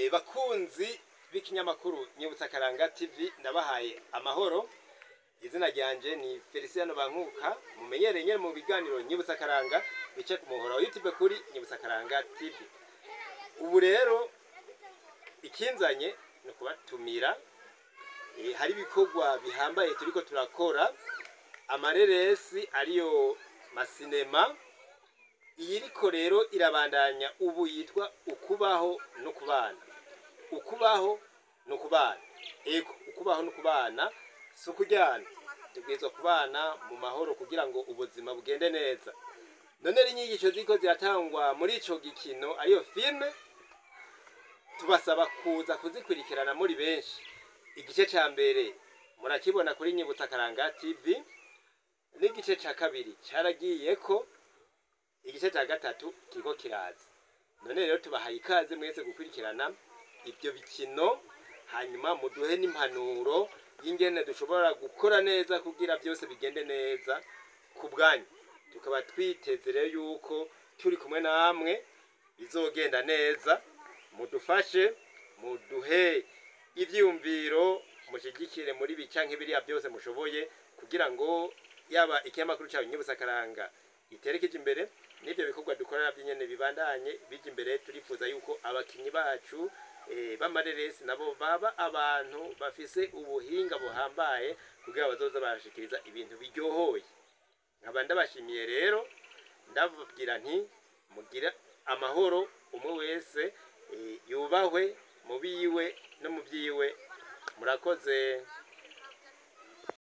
Bakunzi b'ikinyamakuru Nyibutsa Karanga TV, ndabahaye amahoro. Izina ryanje ni Feliciano Bankuka, mumenyereye nyene mu biganiro Nyibutsa Karanga bice ku muhora wa YouTube kuri Nyibutsa Karanga TV. Ubu rero ikinzanye ni ukubatumira, hari ibikorwa bihambaye turiko turakora, amareresi ariyo masinema. Iyi iriko rero irabandanya ubu yitwa Ukubaho no Kubana. Ukubaho no Kubana, ego, ukubaho no kubana si ukuryana. Tubwirizwa kubana mu mahoro kugira ngo ubuzima bugende neza. None rero inyigisho ziriko ziratangwa muri ico gikino, ariyo filme, tubasaba kuza kuzikurikirana muri benshi. Igice ca mbere murakibona kuri Nyibutsa Karanga TV, n'igice ca kabiri caragiyeko, igice cya gatatu kiriko kiraza. None rero tubahaye ikaze mwese gukurikirana ibyo bikino, hanyuma muduhe n'impanuro y'ingene dushobora gukora neza kugira byose bigende neza ku bwanyu. Tukaba twiteze rero yuko turi kumwe namwe bizogenda neza. Mudufashe, muduhe ivyiyumviro, mushyigikire muri ibi canke biriya byose mushoboye, kugira ngo yaba ikinyamakuru cyawe Nyibutsa Karanga giterekeje imbere, n'ibyo bikorwa dukora nabyo nyene bibandanye bija imbere. Turifuza yuko abakinyi bacu b'amareresi nabo baba abantu bafise ubuhinga buhambaye kugira bazoza barashikiriza ibintu biryohoye. Nkaba ndabashimiye rero, ndababwira nti mugire amahoro, umwe wese yubahwe mu biwe no mu byiwe. Murakoze.